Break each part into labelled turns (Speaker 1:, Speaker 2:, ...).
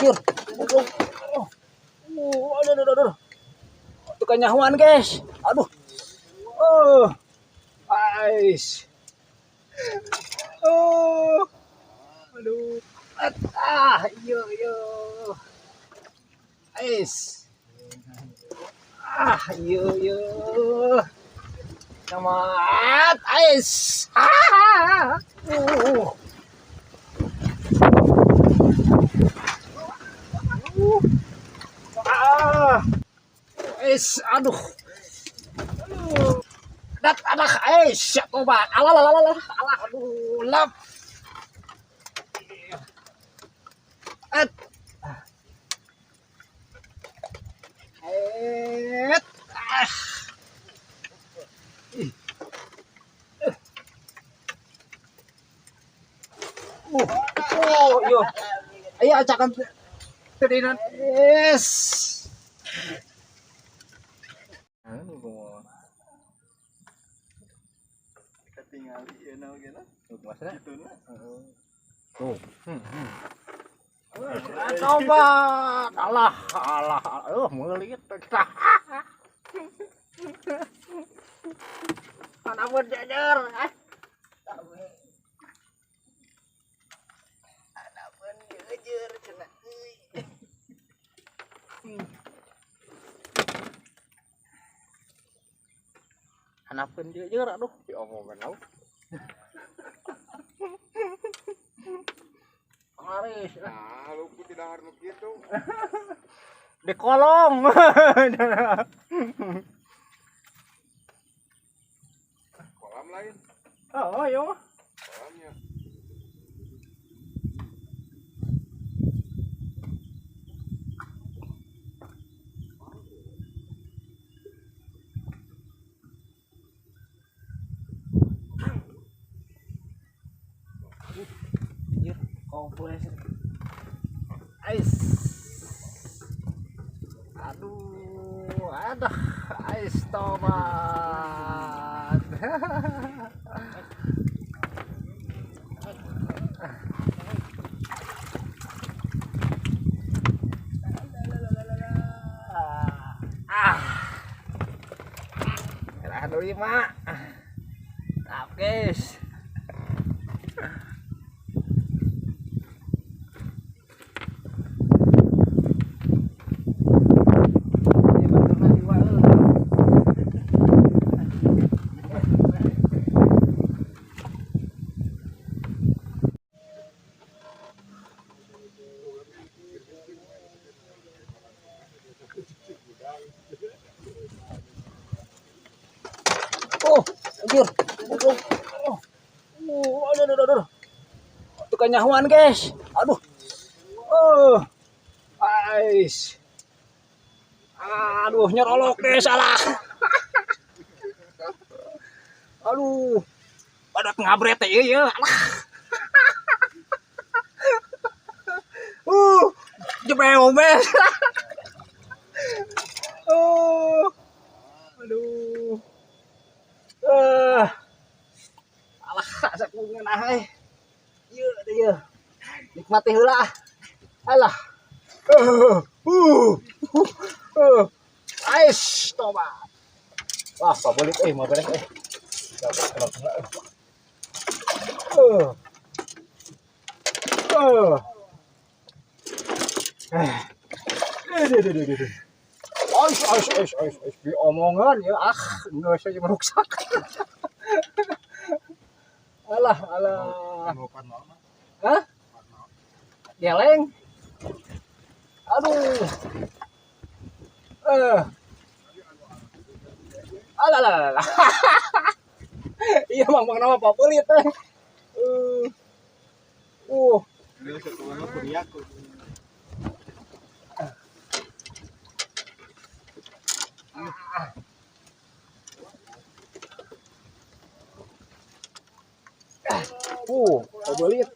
Speaker 1: Anjir. Oh. Oh, aduh, aduh, aduh. Tukang nyahuan, guys. Aduh. Oh. Ais. Oh. Aduh. Ah, iya, iya. Ais. Ah, iya, iya. Selamat, ais. Ah. Ah. Ais, aduh. Aduh. Dat adah, ais, tobat. Alah, alah, alah, alah, aduh, lap. Et. Et. Ah. Ih. Oh, yo. Ayo acakan tadinan. Yes. Anu kumaha?
Speaker 2: Ketingali ieu naon ge na?
Speaker 1: Kumaha?
Speaker 2: Kituna.
Speaker 1: Tuh. Tobat. Alah, alah, aduh, meulit. Anak berjajar.
Speaker 2: Anak pun jejer cenah euy.
Speaker 1: Hanapeun jejer aduh, diomongan lauk. Aris,
Speaker 2: Nah, lu tidak harus kitu.
Speaker 1: di kolong.
Speaker 2: Kolam lain,
Speaker 1: Oh, yo.
Speaker 2: kolamnya.
Speaker 1: Anjir, kompres. Ais. Aduh, aduh, ais tomat. Ah. Aduh, lima. Tap, guys. Oh, anjir. Oh, oh, aduh, aduh, aduh. Tukang nyahuan, guys. Aduh. Oh. Ais. Aduh, nyerolok, guys, alah. Aduh. Pada ngabret teh ieu ya. Alah. Jebeo, guys. Oh. Aduh. Alah, asa ku ngeunah euy. Ieu teh ieu. Nikmati heula ah. Alah. Ais, tobat. Wah, pabelit euy, mah beres euy. Duh. Ais, ais, ais, ais, ais, diomongan ya, ah, geus aja meruksak. Alah, alah. Hah? Geleng. Aduh. Alah, alah, alah. Iya, Mang, Mang nama papelit teh. Pabelit.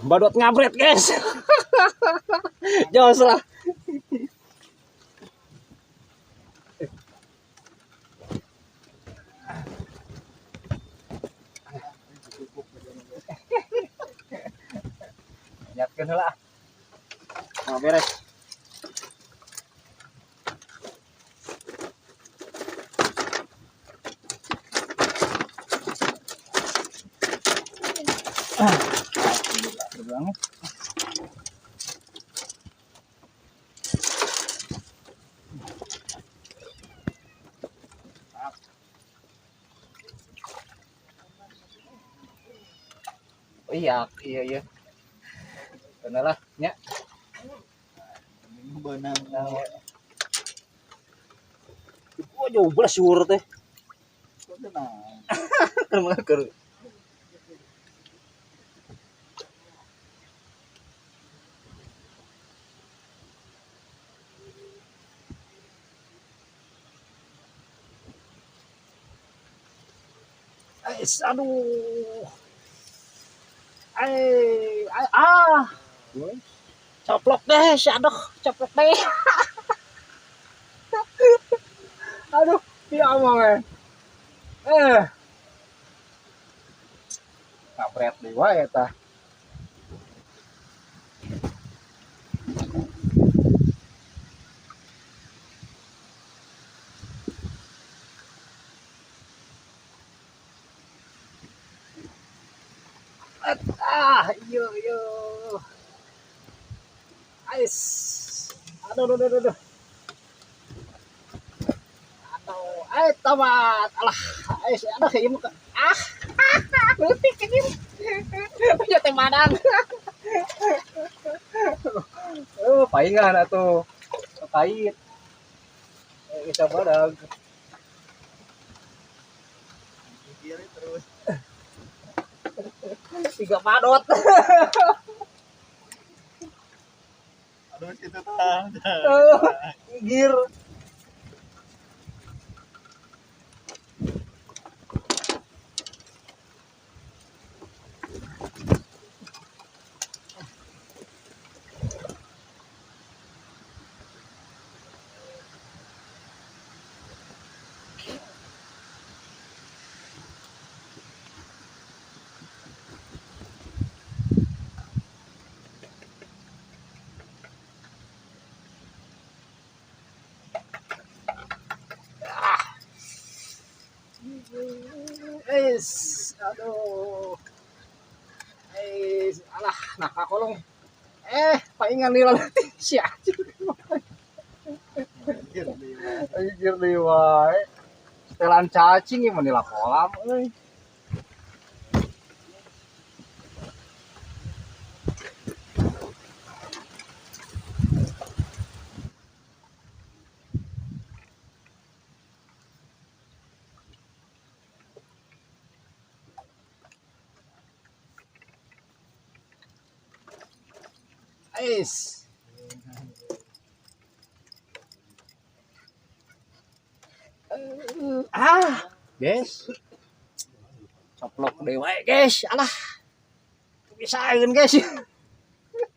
Speaker 1: Badot ngabret, guys. Jos lah. Keun heula. Nah, beres. Alhamdulillah, banget. Oh iya, iya iya. Bener lah, nya.
Speaker 3: Benang.
Speaker 1: Oh, jauh belas syur teh.
Speaker 3: Tenang.
Speaker 1: Keur keur. Ais, aduh. Ai, ai, ah. Coplok deh, si aduh, coplok deh. Aduh, tidak omong eh. Eh. Kampret deui wae eta. Ah, iya iya. Ais. Aduh, aduh, aduh, aduh. Aduh, eh tamat. Alah, ais, aduh ieu mah ah. Leutik ini. Punya teh madang. Oh, paingan atuh. Pahit. Bisa badag.
Speaker 3: Terus.
Speaker 1: 3 padot.
Speaker 3: Aduh, situ tah.
Speaker 1: Gir. Ais, aduh. Ais, alah, nah kakolong. Paingan lila si anjing. Anjir deui wae. Setelan cacing ieu mah nila kolam euy. Ais. Ah, guys. Coplok deui wae, guys. Alah. Bisaeun, guys.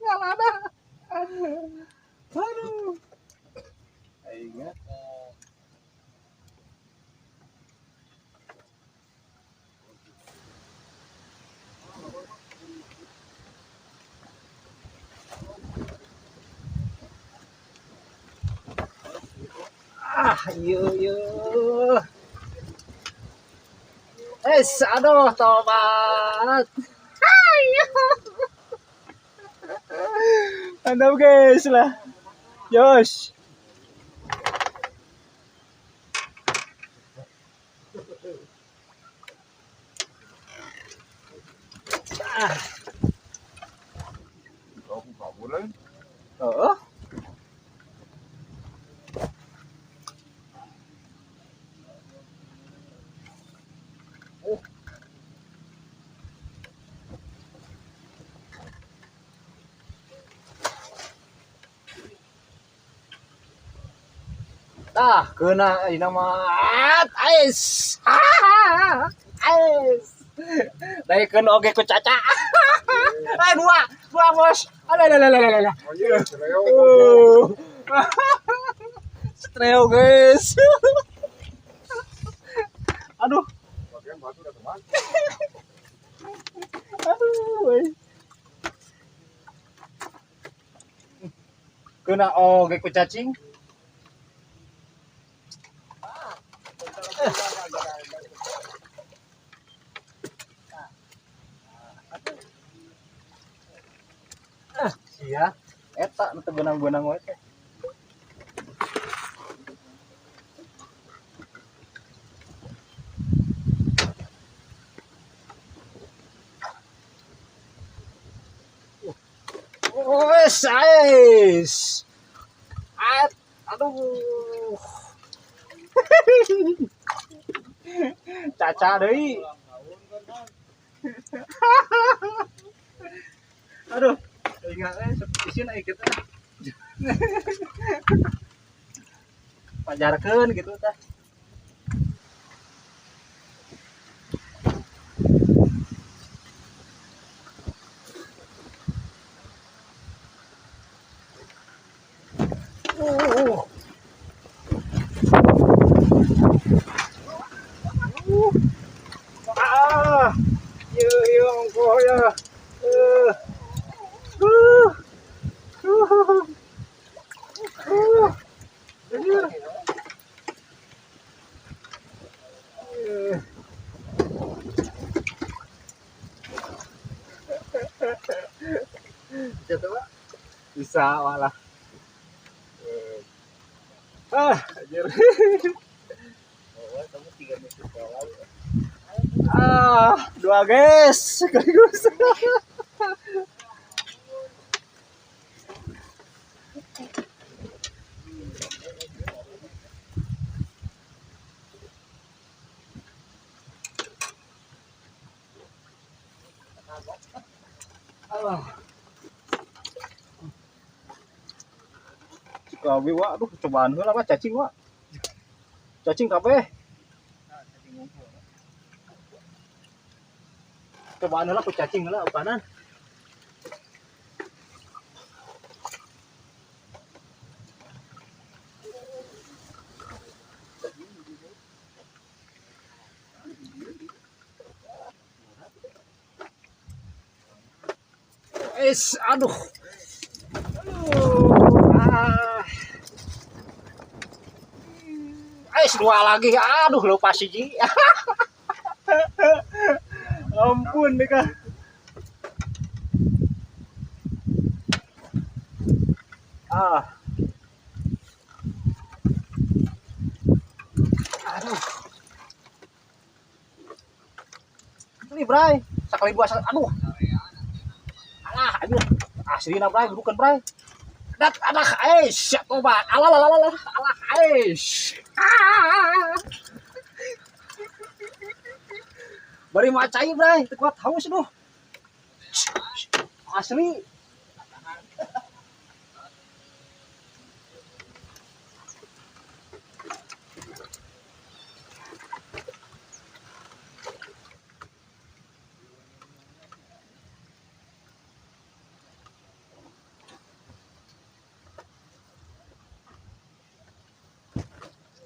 Speaker 1: Ngalada. Aduh. Aing. Ah, iya iya. Aduh, tobat. Ayo. Mantap guys lah. Jos. Ah.
Speaker 2: Kabur lain.
Speaker 1: Oh. Tah, kena ini mah ais. Ah, ais. Daekeun oge ku Caca. Eh, dua, dua bos. Alah, alah, alah, alah, alah.
Speaker 2: Oh iya, Streo.
Speaker 1: Streo guys. Aduh.
Speaker 2: Bagian batu udah teman.
Speaker 1: Aduh. Kena oge ku cacing. Sia, eta nu teu beunang-beunang wae teh. Wes, ais. Aduh. Caca deui. Aduh, ingat isin ai kitu. Pajarkeun gitu tah. Bisa malah. Ah, anjir. Ah, dua guys, sekaligus. Ah. Kabe wa, aduh cobaan heula mah cacing wa. Cacing kabeh. Cobaan heula ku cacing heula upanan. Es, aduh. Aduh. Ah. Dua lagi, aduh lupa siji. Ampun deh kah. Ah. Aduh. Ini bray, sekali dua, aduh. Alah, aduh. Aslina bray, bukan bray. Dat alah, eish, tobat. Alah, alah, alah, alah, eish. Ah. Bari macai bray, teu kuat haus duh. Asli.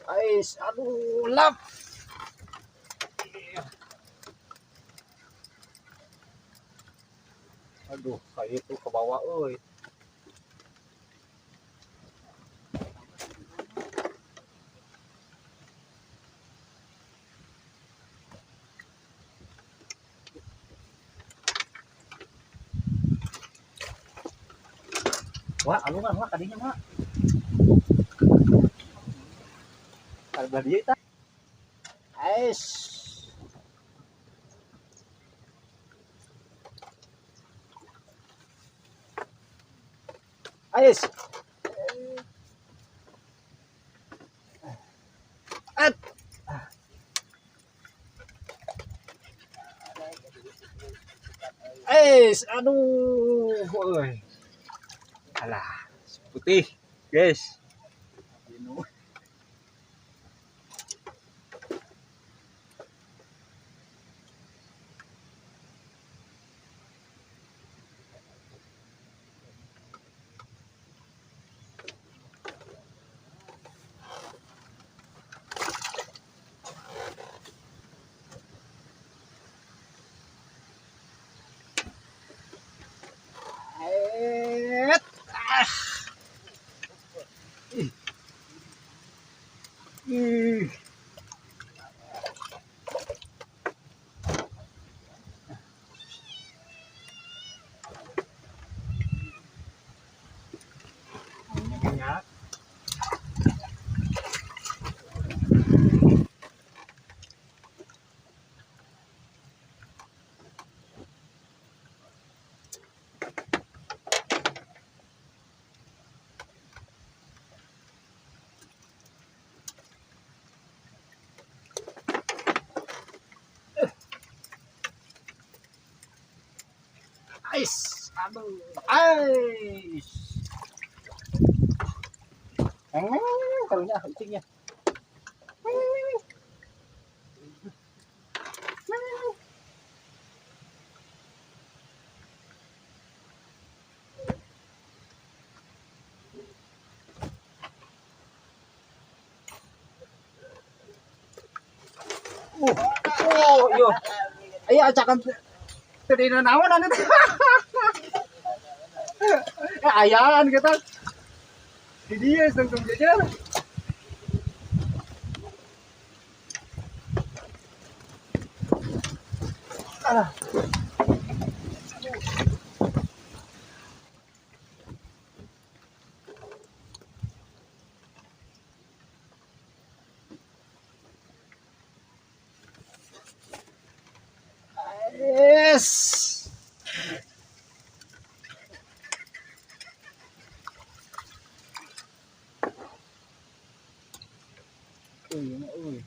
Speaker 1: Ais, aduh, lap. Aduh, kayak itu ke bawah, euy. Wah, alungan wah kadinya mah. Belah dia ta. Ais. Ais. At. Ais, aduh, euy. Alah, putih, guys. Ais, aduh, ais. Karunya ucingnya. Oh, yo. Ayo acakan tadi naon anu teh. Ayaan kita. Di dia tungtung jajar. Ah. Yes. Uy, uy.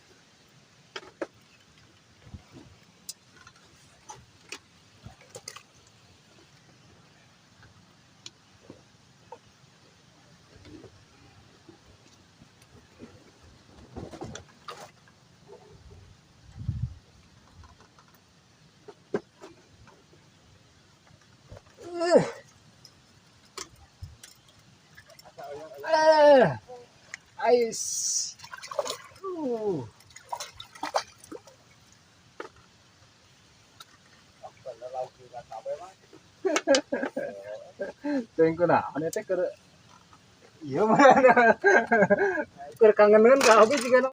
Speaker 1: Ais. Teuing kunaon eta keur ieu mah. Keur kangeneun ka abi jiga.